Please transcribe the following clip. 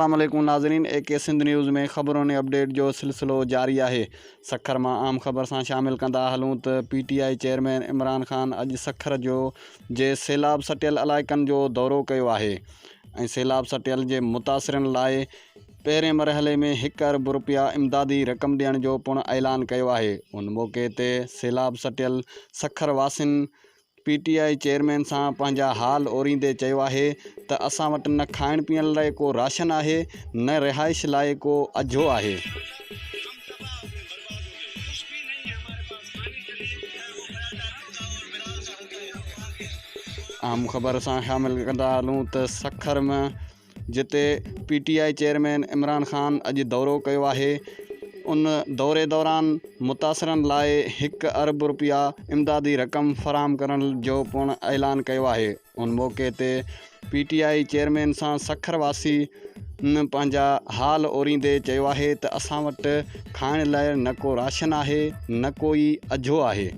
السلام عليڪم ناظرين اي ڪي سنڌ نيوز ۾ خبرن ۽ اپڊيٽ جو سلسلو جاري آهي. سکر مان اهم خبر سان شامل ڪندا هلون ته P T I chairman Imran Khan اڄ سکر جو جي سيلاب سٽيل علائقن جو دورو ڪيو آهي ۽ سيلاب سٽيل جي متاثرن لاء پهرين مرحلي ۾ هڪ ارب رپيا امدادي رقم ڏيڻ جو پڻ اعلان ڪيو آهي. ان موقعي تي سيلاب سٽيل سکر واسين پي ٽي I chairman سان پنهنجا حال اوريندي چيو آهي ته اسان وٽ نه کائڻ پيئڻ لاء ڪو راشن آهي نه رهائش لاء ڪو اجهو آهي. اهم خبر سان شامل ڪندا هلون ته سکر ۾ جتي P T I chairman Imran Khan اڄ دورو ڪيو آهي ان دوري دوران متاثرن لاء هڪ ارب رپيا امدادي رقم فراهم ڪرڻ جو پڻ اعلان ڪيو آهي ان موقعي تي پي ٽي I chairman سان سکر واسين پنهنجا حال اوريندي چيو آهي ته اسان وٽ کائڻ لاء نه ڪو راشن آهي نه ڪو ئي اجهو آهي.